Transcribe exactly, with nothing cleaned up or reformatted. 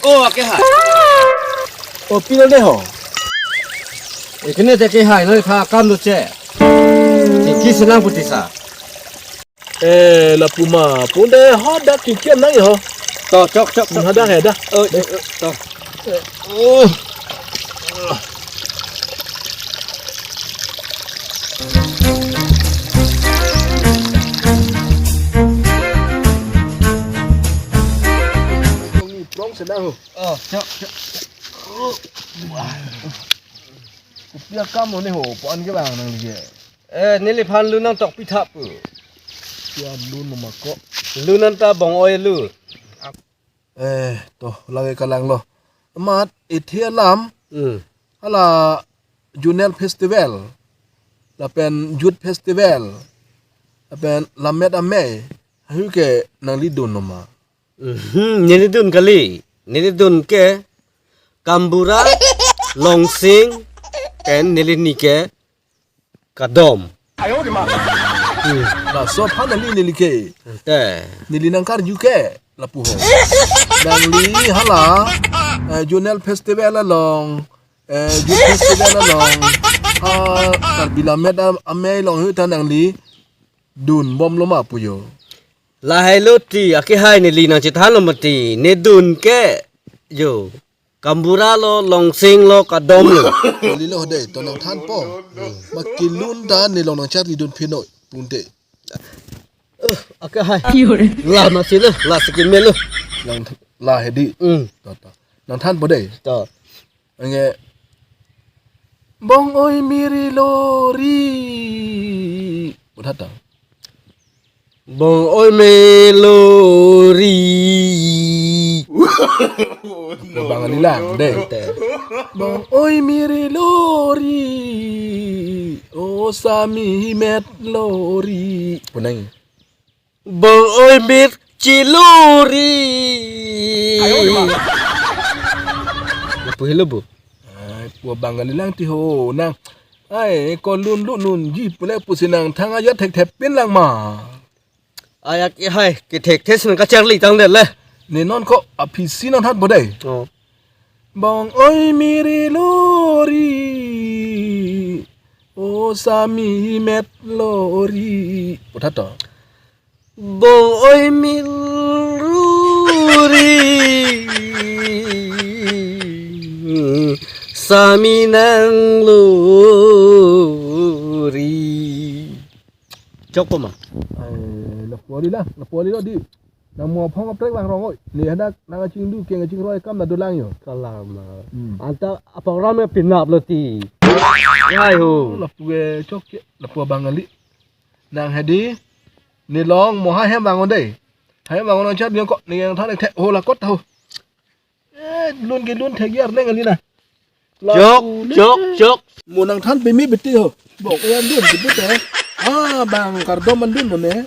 O, akehai. O, pilo de ho. Ekene te kehai noi tha kam lo che. Chingki senang putisa. Eh, lapu ma, pun de hadak kikiam nang ho. To, chok, chok, chok. Hadak he dah. Oh, eh, eh, to. Eh, oh. Prong senang ho. Oh, chok, chok. Oh, wah. Kopi akam lo ne ho, po-an ke bang nangli ke. Eh, neliphan lun nangtok pitha pu. Kopi alun lo ma ko. Lun anta bong-oi lun. Eh, to, lake kalang lo. Amat, ithi alam. Hmm. Hala Zonal Festival. Lapen Youth Festival. Lapen Lammet Amei. Haihui ke nangli dun lo ma. Mhm, neli dun kali. Neli dun ke Kambura, Longsing, pen neli ni ke Kadom. Hmm. Laso aphan neli neli ke. Te. Neli nangkarju ke lapu ho. Nangli hala, eh, Zonal Festival along, eh, Youth Festival along, ah, Karbi Lammet Am-, Amei along haihui ta nangli dun bom lo ma pu jo. Lahai lo ti, akehai neli nangchethan lo mati, ne dun ke jo. Kambura lo, Longsing lo, Kadom lo. Neli lo de, to nangthanpo. Ma kelun ta ne along nangchari dun phenoi, pute. Eh, akehai. Kiyor. La masi lo, la siki me lo. Nang la hedi. Hmm. To, to. Nangthanpo de. To. Ange. Bong-oi miri lori. Putha to. Bong-oi me lori. Bang alilang de. Te. Bong-oi miri lori. O sami met lori. Punang. Bong-oi mit chiluri. Lapu helo bu. Ai, pu bang alilang ti ho nang. Ai, ko lun lun lun ji pule pusi nangthang ajat thekthep pin lang ma. Ai akehai, kethekthe si nangkacharli tangdet le. Ne non ko aphi si nangthanpo de. Oh. Bong-oi miri lori. O sami met lori. Putha to. Bong-oi miri lori. Sami nang lori. Chokpo ma. Ai, lapu alilang, lapu ali lo di. Nang mo phong kaprek bang rong oi. Ne hadak nangkachingduk kengkachingro kam nangdolang jo. Kalang ma. Hmm. Anta a-program ke pinap lo ti. Ai ho. Lapu ke chok ke, lapu bang ali. Nang hedi, ne along mo ha hem bang on de. Ha hem bang on chot biang ko, ne nangthan thek ho la kot ho. Eh, lun ke lun thek yar leng ali na. Chok, chok, chok. Mo nangthan peme bete ho. Bok ya lun ke bete. Ah, bang kardom alun mo ne.